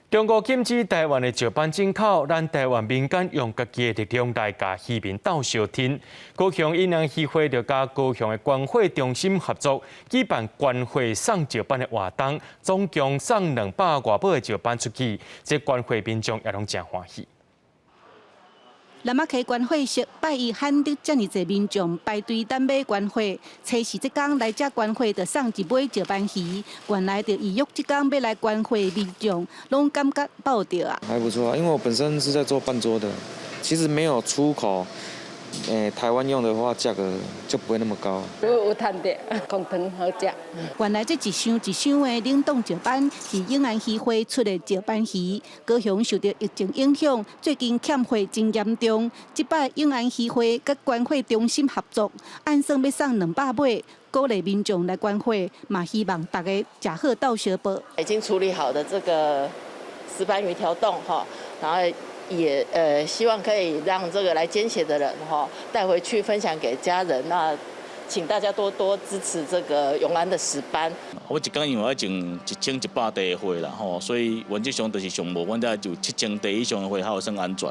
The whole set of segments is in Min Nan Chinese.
中國禁止台灣的石斑進口，咱台灣民間用家己的力量來共漁民鬥相挺。高雄永安漁會就佮高雄的觀貨中心合作，舉辦關貨送石斑的活動，總共送200外尾的石斑出去，這關貨民眾也攏誠歡喜。南仔溪關貨室拜一罕得遮爾濟民眾排隊等買關貨，初四這工來遮關貨就送一尾石斑魚。原來就預約這工欲來關貨民眾，攏感覺報著啊。還不錯啊，因為我本身是在做辦桌的，其實沒有出口，台灣用的話價格就不會那麼高。有有趁著，空湯好食。原來這一箱一箱的冷凍石斑是永安漁會出的石斑魚。高雄受著疫情影響，最近欠貨真嚴重。這擺永安漁會佮觀貨中心合作，按算欲送200尾，鼓勵民眾來關貨，嘛希望大家食好鬥相報。已經處理好的這個石斑魚條凍哈，然後也希望可以讓這個來捐血的人哈帶回去分享給家人。那請大家多多支持這個永安的石斑。我一工因為愛種1100袋的貨啦吼，所以原則上就是上無，阮遮就7000袋以上的貨較會算安全。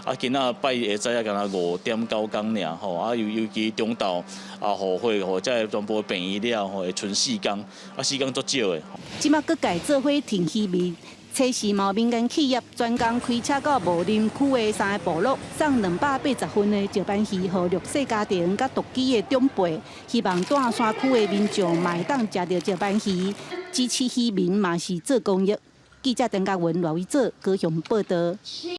啊，今仔拜一下早啊，敢若5點9工爾吼，啊尤其中晝啊雨火吼，這全部病院了吼，會賰四工，啊四工足少的。這馬各界做伙挺漁民。初四嘛民間企業專工開車到武林區的三个部落，送280份的石斑魚予弱勢家庭佮獨居的長輩，希望蹛山區的民眾嘛會當食著石斑魚，支持漁民嘛是做公益。記者鄧家文、羅偉哲高雄報道。